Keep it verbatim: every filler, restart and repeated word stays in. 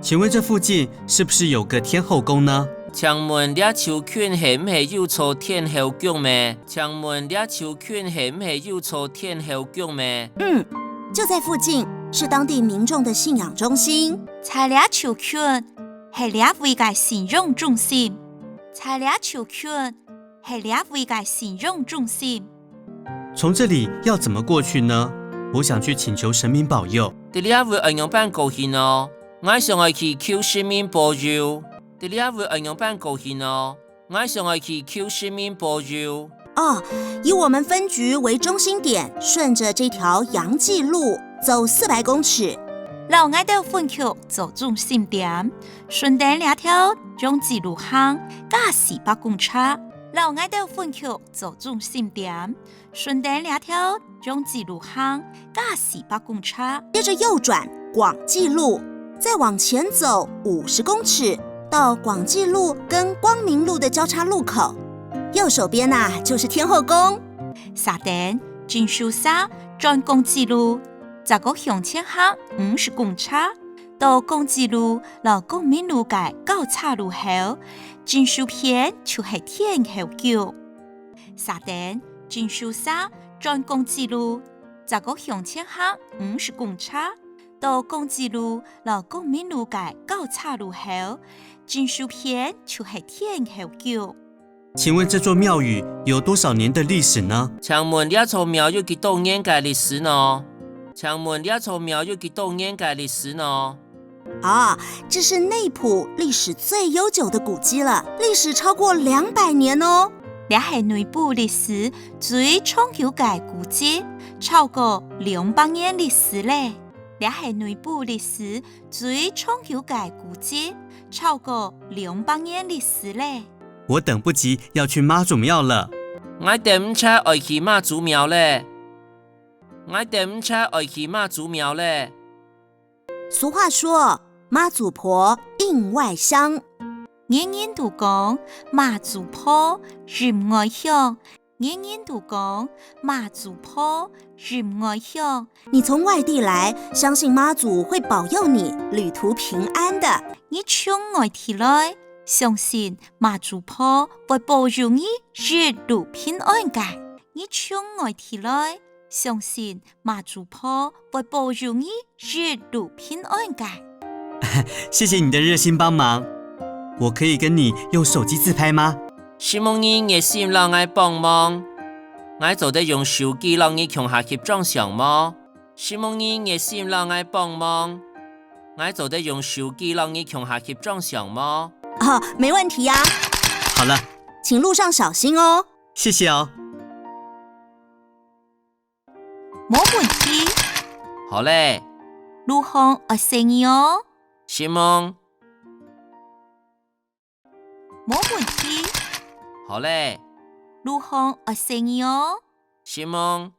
請問這附近是不是有個天后宮呢？請問這附近係毋係有座天后宮咩？請問這附近係毋係有座天后宮咩？嗯，就在附近，是當地民眾的信仰中心。在這附近，係這位个信仰中心。在這附近，係這位个信仰中心。從這裡要怎麼過去呢？我想去請求神明保佑。在這位愛仰般過去呢？𠊎想愛去求神明保佑。在這位愛仰般過去呢？ 𠊎想愛去求神明保佑。哦，以我們分局為中心點，順著這條陽濟路走四百公尺。摎𠊎兜分局做中心點，順等這條陽濟路行加四百公尺。摎𠊎兜分局做中心點，順等這條 陽濟路行加四百公尺。接著右轉廣濟路，再往前走五十公尺，到廣濟路跟光明路的交叉路口。右手邊啊，就是天后宮。續等，正手踅轉廣濟路，再過向前行五十公尺，到廣濟路摎光明路个交叉路口，正手片就係天后宮。續等，正手踅轉廣濟路， 再過向前行五十公尺，到廣濟路摎光明路个交叉路口，正手片就係天后宮。請問這座廟宇有多少年的歷史呢？請問這座廟有幾多年个歷史呢？請問這座廟有幾多年个歷史呢？ 啊，這是內埔歷史最悠久的古蹟了，歷史超過兩百年哦。這係內埔歷史最長久个古蹟，超過兩百年歷史咧。這係內埔歷史最長久个古蹟，超過兩百年歷史咧。我等不及要去媽祖廟了。𠊎等毋掣愛去媽祖廟咧。𠊎等毋掣愛去媽祖廟咧。 俗話說，媽祖婆蔭外鄉。人人都講，媽祖婆蔭外鄉。人人都講，媽祖婆蔭外鄉。你從外地來，相信媽祖會保佑你旅途平安的。你從外地來，相信媽祖婆會保佑你一路平安个。你從外地來，相信 媽祖婆會保佑你一路平安个。謝謝你的熱心幫忙，我可以跟你用手機自拍嗎？承蒙你熱心摎𠊎幫忙，𠊎做得用手機摎你共下翕張相無？承蒙你熱心摎𠊎幫忙，𠊎做得用手機摎你共下翕張相無？哦，沒問題呀。好了，請路上小心哦。謝謝哦。 無問題。好咧。路項愛細義哦。承蒙。無問題。好咧。路項愛細義哦。承蒙。